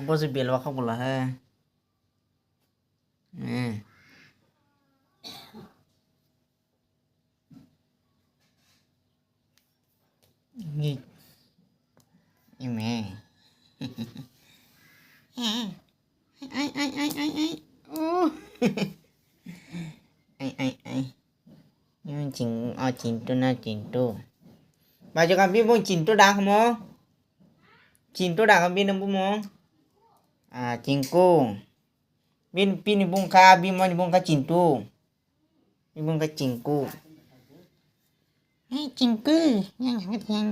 ບໍ່ຊິເບລວ່າເຂົາບໍ່ລະເຮີ. ນີ້ ອີແມ່ ໄອ້ ໄອ້ ໄອ້ ໄອ້ ໂອ້ ໄອ້ ໄອ້ ໄອ້ ນີ້ມັນຈິງ ເອົາຈິງໂຕນະ ຈິງໂຕ ບາດເຈົ້າກຳປີ ເບິ່ງຈິງໂຕດາຂະໝໍ ຈິງໂຕດາກຳປີນຳບຸໝໍ ອາ ຈິງໂກ ບິນ ປີນີ້ບຸງຄາ ບິນມານີ້ບຸງຄາຈິງໂຕ ມີເບິ່ງກະຈິງກູ ເຮີຍ ຈິງກູ ຍັງ ຍັງ ຍັງ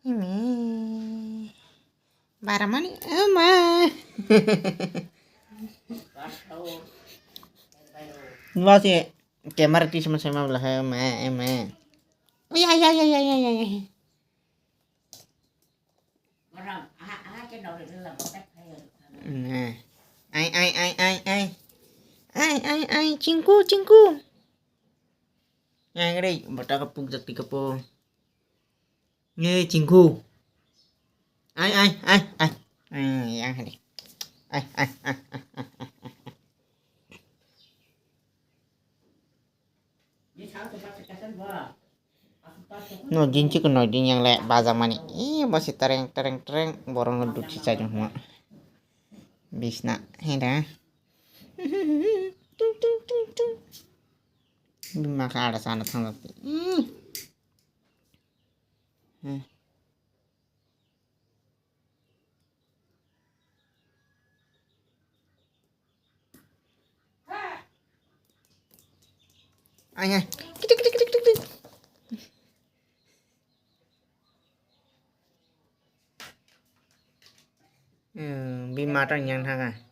ເຮີຍ ແມ່ ບາຣາມານີ້ ເອີ ມາ ວ່າຊິ ແກມາຣະຕິສະມາໄຊມາລະ ເຮີຍ ແມ່ ເອີ ແມ່ ໂອ້ຍ ຢາ ຢາ ຢາ ອືມ ໄອ ໄອ ໄອ ໄອ ໄອ ໄອ ໄອ ຈິງກູ ຈິງກູ ຍາຍກໍໄດ້ ບໍ່ຕາກະປຸງຈັກຕິກະໂປ ເງີ ຈິງຄູ ໄອ ໄອ ໄອ ໄອ ເອີ ຍາຍ ໄອ ໄອ ໄອ ໂນ ຍິງຈິກໜ້ອຍ ຍິງຫຍັງແຫຼະ ບາຈັງມານີ້ ອີ ບໍ່ຊິຕະແຣງ ຕະແຣງ ຕະແຣງ ບໍ່ລອງດູດຊິໃສ່ຈັງຫົວ ບິສນະ ເຫັນດາ ຕຶງ ຕຶງ ຕຶງ ຕຶງ ບິນມາຄາລະສານະທັງ ອີ ຮະ. ເອີ ບິນມາຕອນຫຍັງທັກອະ?